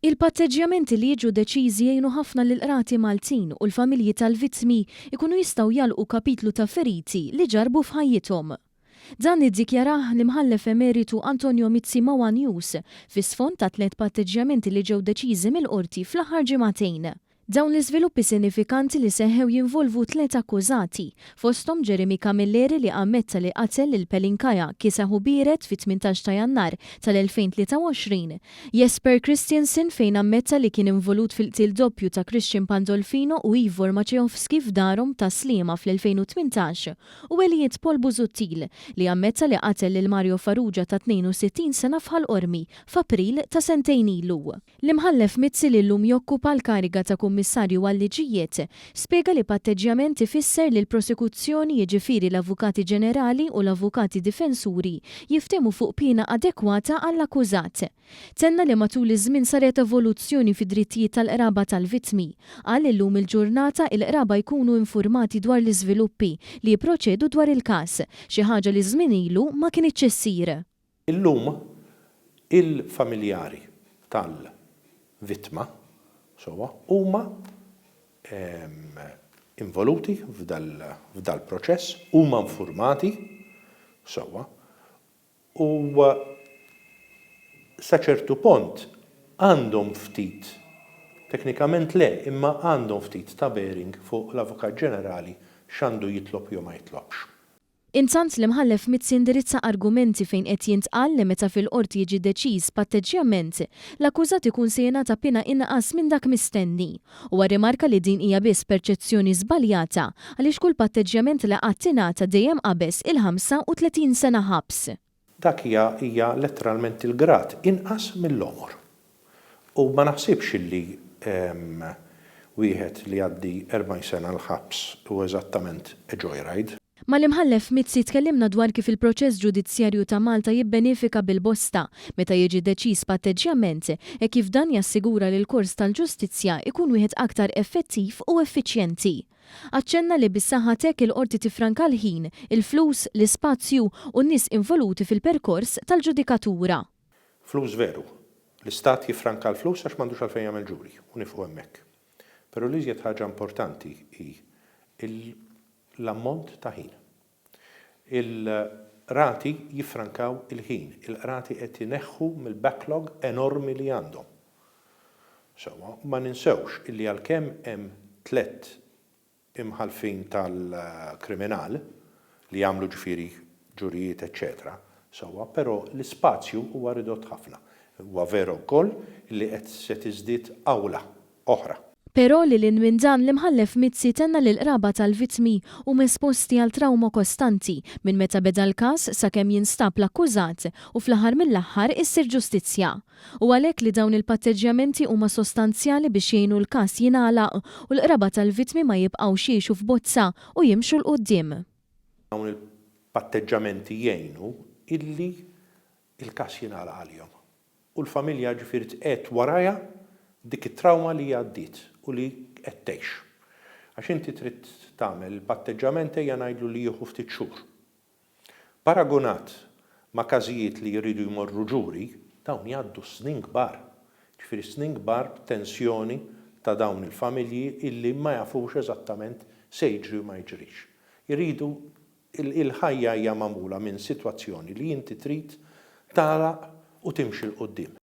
Il-patteġġjamenti li jiġu deċiżi jgħinu ħafna lill-qrati Maltin u l-familji tal-vittmi jkunu jistgħu jagħlqu kapitlu ta' feriti li ġarrbu f'ħajjithom. Dan iddikjarah l-Imħallef Emeritu Antonio Mizzi ma' one News fi sfond ta' tliet patteġġjamenti li ġew deċiżi mill-Qorti fl-aħħar ġimagħtejn. Dawn l-iżviluppi sinifikanti li seħħew jinvolvu tliet akkużati, fosthom Jeremy Camilleri li ammetta li qatel lil Pelin Kaya kiesaħ u biered fit-18 ta' Jannar tal-2023, Jesper Christiansen fejn ammetta li kien involut fil-qtil doppju ta' Christian Pandolfino u Ivor Maciejowski f'darhom ta' Sliema fl-2018 u Elliot Paul Busuttil li ammetta li qatel lil Mario Farrugia ta' 62 sena f'Ħal Qormi f'April ta' sentejn ilu. L-Imħallef Mizzi li llum jokkupa l-kariga ta' Kummissarju għal-Liġijiet, spjega li patteġġjament ifisser li l-prosekuzzjoni jiġifieri l-Avukati Ġenerali u l-Avukati Difensuri jiftehmu fuq piena adekwata għall-akkużat. Tenna li matul iż-żmien saret evoluzzjoni fid-drittijiet tal-qraba tal-vittmi. Qal li llum il-ġurnata il-qraba jkunu infurmati dwar l-iżviluppi li jipproċedu dwar il-każ, xi ħaġa li żmien ilu ma kinitx issir. Illum il-familjari tal-vittma, sewwa, huma involuti f'dal-proċess, huma infurmati, sewwa, u sa ċertu pont għandhom ftit, teknikament le, imma għandhom ftit ta' bearing fuq l-Avukat Ġenerali x'għandu jitlob jew ma jitlobx. Intant l-Imħallef Mizzi indirizza argumenti fejn qed jintqal li meta fil-Qorti jiġi deċiż patteġġjament, l-akkużat ikun se jingħata piena inqas minn dak mistenni. Huwa rrimarka li din hija biss perċezzjoni żbaljata għaliex kull patteġġjament li qatt ingħata dejjem qabeż il-35 sena ħabs. Dak hija hija letteralment il-grad inqas mill-għomor. U ma naħsibx illi wieħed li jgħaddi 40 sena l-ħabs hu eżattament a joyride. Mal-Imħallef Mizzi tkellimna dwar kif il-proċess ġudizzjarju ta' Malta jibbenefika bil-bosta meta jiġi deċiż patteġġjament hekk kif dan jassigura li l-kors tal-ġustizzja jkun wieħed aktar effettiv u effiċjenti. Aċċenna li bis-saħħa t'hekk il-Qorti tiffranka l-ħin, il-flus, l-ispazju u n-nies involuti fil-perkors tal-ġudikatura. Flus veru. L-Istat jiffranka l-flus għax m'għandux għalfejn jagħmel ġuri u nifqu hemmhekk. Però l-iżjed ħaġa importanti hi l-ammont ta' ħin. Il-qrati jiffrankaw il-ħin. Il-qrati qed ineħħu mill-backlog enormi li għandhom. Sewwa, ma ninsewx illi għalkemm hemm tlett imħallfin tal-kriminal li jagħmlu ġifieri ġurijiet eċċetera, sewwa, però l-ispazju huwa ridott ħafna. Huwa vera wkoll illi qed se tiżdied awla oħra. Però lil hinn minn dan, l-Imħallef Mizzi tenna li l-qraba tal-vittmi huma esposti għal trawma kostanti minn meta beda l-każ sakemm jinstab l-akkużat u fl-aħħar mill-aħħar issir ġustizzja. Hu għalhekk li dawn il-patteġġjamenti huma sostanzjali biex jgħinu l-każ jingħalaq u l-qraba tal-vittmi ma jibqgħux jgħixu f'bozza u jimxu 'l quddiem. Dawn il-patteġġamenti jgħinu illi l-każ jingħalaq għalihom u l-familja ġifieri tqiegħed warajha dik it-trawma li hija għaddiet u li qed tgħix. Għax inti trid tagħmel il-patteġġament ejja ngħidlu li jieħu ftit xhur. Paragunat ma' każijiet li jridu jmorru ġuri, dawn jgħaddu snin kbar. Jiġifieri snin kbar b'tensjoni ta' dawn il-familji illi ma jafux eżattament se jiġri u ma jiġrix. Iridu, il-ħajja hija magħmula minn sitwazzjoni li inti trid tagħlaq u timxi 'l quddiem.